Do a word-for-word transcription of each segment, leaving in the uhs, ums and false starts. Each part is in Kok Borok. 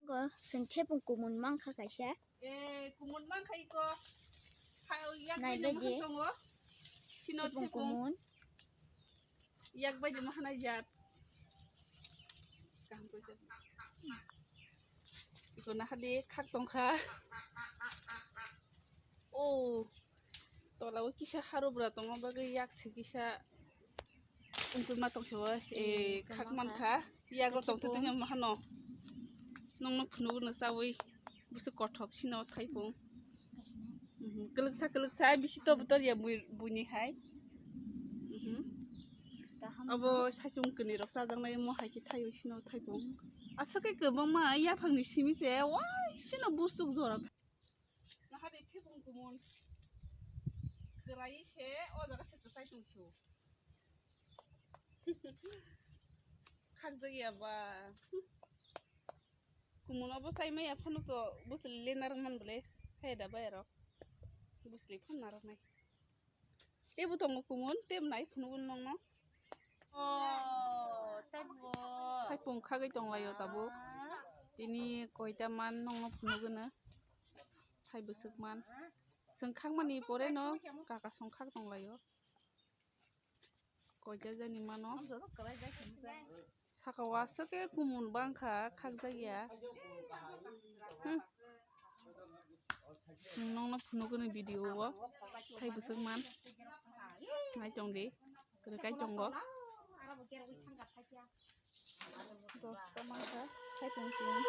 Go, sing thepung kumun mangkha kaisa. Eh, kumun mangkha iko. Nai bai di. Sino thepung kumun. Yak bai di mahanai jat. Kaham koi jat. Iko nahadi khak tongkha. Oh, tola o kisa harubra tongo bagwi yak se kisa. Wngkhe ma tongsa o, eh, khak mankha. Yago tongtwtwino mahano. Nongno phunugo no chawi. Bwswk kothok sino thaipung. Mhm. Kwlwksa kwlwksa bisi tobo tor ya bui-, buini hai. Mhm. Abo saichung kwnwi rok chajaknai mo hai khe thaio sino thaipung. Aswk khe kwbangma yaphangni simi se waisino busuk jora. Nahadi thepung kumun. Kwlai se o jaga se kwchai tong sio. Khakjak ya ba. Kumun obo chai maya phano to bwswli le narwk man bwle. Hai da bai rok. Bwswli phan narwk nai. Tebo tongo kumun, tebo nai phunukgo nongno. Oh, taibo. Thaipung khagwi tonglaio tabuk. Tini koita man nongno phunukgwno. Thai bwswk man. Chwng khakmani pore no kaka song khak tonglaio. Koita jani mano. Saka o aswk khe kumun bangkha khakjakya. Hmm. Chwng nongno phunukgwno video o thai bwswk man. Nai tongdi kwrwi kai tongo. Dosta mangkha thai tong tong.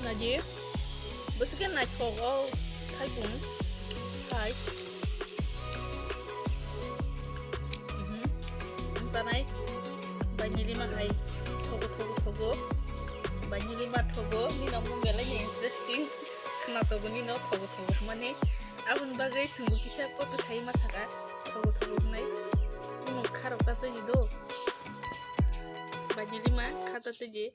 Naji, bwswk khe naithok o thaipung hai. Mhm. Wngsanai bai nilima hai thogo, thogo, thogo. Bai nilima thogo, nino mung belai ni interesting. Khna togo nino thogo, thogo hwnmani. Aboni bagwi chwngbo kisa copy khai ma thaka, thogo, thogo hwnwi. Kunu kharok ta twi di do. Bai nilima kha ta twi di.